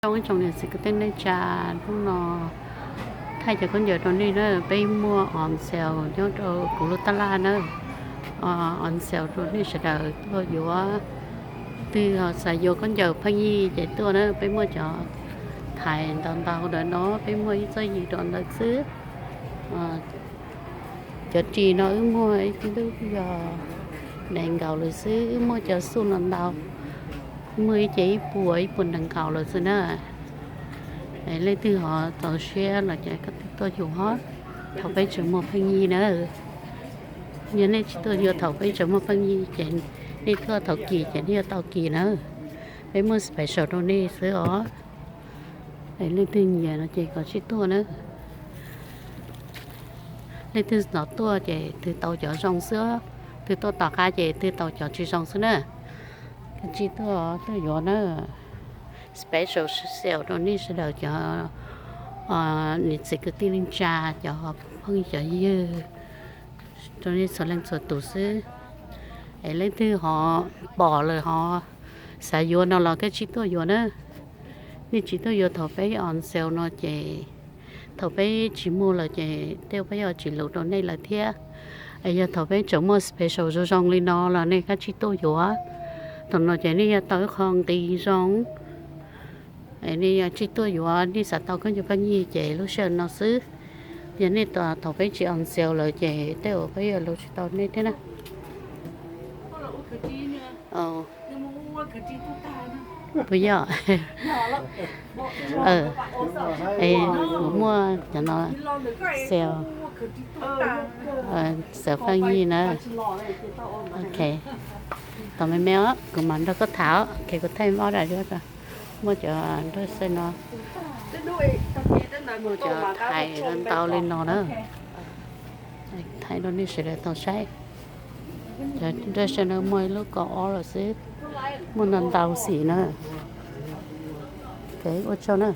Ib tsoom niam txiv kwv tij neej tsa, hnub no thaij cov khaub ncaws rau nej na, peb muaj on sale nyob rau kuv lub tab laj na. On sale rau nej sawv daws tuaj yuav, twg ho xav yuav khaub ncaws pheej yig ces tuaj na, peb muaj cov thaiv ntau ntau ntawm no, peb muaj ib txoj yim rau ntawd xwb. Cov ris no wb muaj ib tug yog nees nkaum lawm xwb, wb muaj cov xuj no ntau, muaj ib ce ib puas ib puas nees nkaum lawm xwb na. Leej twg ho txaus siab los ces koj tuaj yuav thaum peb tseem muaj pheej yig na. Yog nej tsis tuaj yuav thaum peb tseem muaj pheej yig ces nej tuaj thaum kis ces nej yuav tau kis na. Peb muaj special rau nej xwb os. Leej twg nyiam no ces koj tsij tuaj na. Leej twg txawm tuaj ces twg tau cov zoo xwb, twg tuaj tom qab ces twg tau cov tsis zoo xwb na. Koj tsij tuaj, tuaj yuav na. Special sale rau nej sawv daws cov niam txiv kwv tij neej tsa, cov phooj cov ywg, rau nej txhua leej txhua tus xwb. Es leej twg ho pom lawm ho xav yuav no los koj tsij tuaj yuav na. Nej tsij tuaj yuav thaum peb on sale no ces thaum peb tsis muaj lawm ces tej peb yuav tsis lus rau nej lawm thiab. Es yog thaum peb tseem muaj special zoo zoo li no los nej koj tsij tuaj yuav. Thaum no ces nej yuav tau ib qho nqi zoo. Nej yuav tsij tuaj yuav, nej xav tau khaub ncaws pheej yig ces lub sij hawm no xwb. Yog nej thaum peb tsis on sale lawm ces tej uas peb yuav lus tsis tau nej thiab na. Puas yog? Kuv muaj cov no sale, sale pheej yig na. Ok, tos me me os, kuv mam nrog koj tham os. Ok, kuv thaij ob daim duab, muaj cov nrog xwb no, muaj cov thaiv ntau li no na. Thaij rau nej sawv daws tau saib. Cov nrog xwb no muaj ib lub kaum ob lawm xwb, muaj ntau ntau xim na. Ok, ua tsaug na.